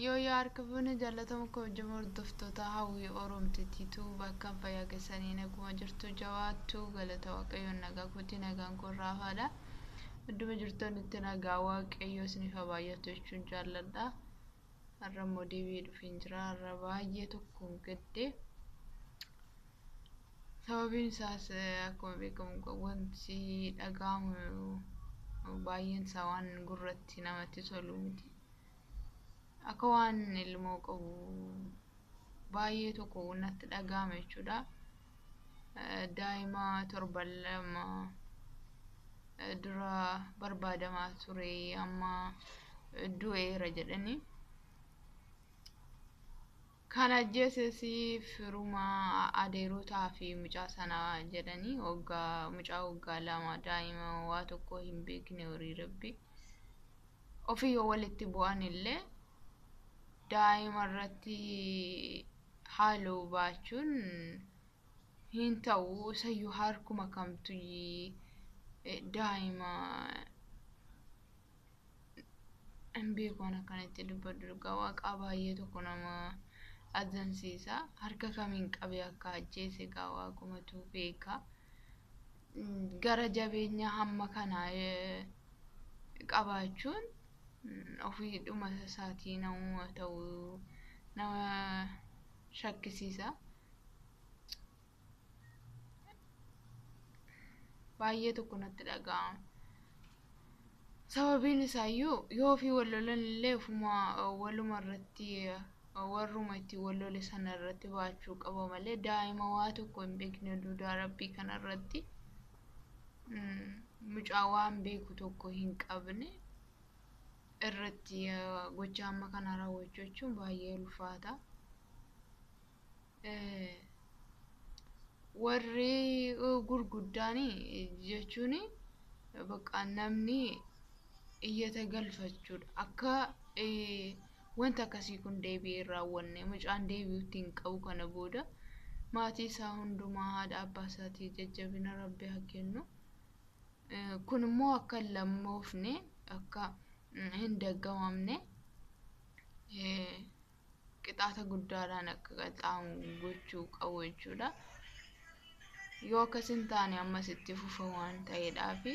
Yoo yaa harka fuune jaallatamu kabajamoo hordoftoota hawwii Oromtittiitu bakka fayyaa keessanii naguma jirtu jabaattu galata Waaqayyoon nagaa kootii nagaan kun raafaadha. Idduma jirtanitti nagaa Waaqayyoo isiniif haa baay'atu jechuun jaalladha. Har'a immoo deebi'ee dhufeen jira. Har'a baay'ee tokkoon gadde. Sababiin isaas akkuma beekamu wanti dhaga'amu baay'een isaa waan gurratti namatti tolu miti. Akka waan ilmoo qabu baay'ee tokko natti dhaga'ame jechuudha. Daa'ima torban 2 dura barbaadamaa ture amma du'eera jedhanii. Kan ajjeeses firuma adeerotaa fi mucaa sanaa jedhanii waggaa mucaa waggaa 2 daa'ima waa tokko hin beekne horii rabbi. Ofii yoo walitti bu'an illee daa'ima irratti haaloo baachuun hin ta'u. Isayyuu harkuma kamtu daa'ima hin beeku waan akkanatti dubbadhu dhugaa waaqaa baay'ee tokko nama azansiisa. Harka kamiin qabee akka ajjeese egaa waaqumatu beeka. Gara jabeenya hamma kanaa qabaachuun ofii dhuma isaatii namuma ta'uu nama shakkisiisa. Baay'ee tokko natti dhaga'ama. Sababiin isaayyuu yoo ofii wal lolan illee ofuma waluma irratti warruma itti wal lole sana irratti baachuu qaba malee daa'ima waa tokko hin beekne duudaa rabbii kana irratti mucaa waan beeku tokko hin qabne irratti gocha amma kana raawwachuu jechuun baay'ee ulfaata. Warri gurguddaan jechuun bakka namni iyyata galfachuudha. Akka wanta akkasii kun deebi'ee hin raawwanne mucaan deebi'uutti hin qabu kana booda maatii isaa hundumaa haadha abbaa isaatii jajjabina rabbi haa kennu. Kun immoo akka hin lammoofne akka hin daggamamne qixaata guddaadhaan akka qaxxaamu gochuu qabu jechuudha. Yoo akkas hin taane ammas itti fufa waan ta'eedhaafi.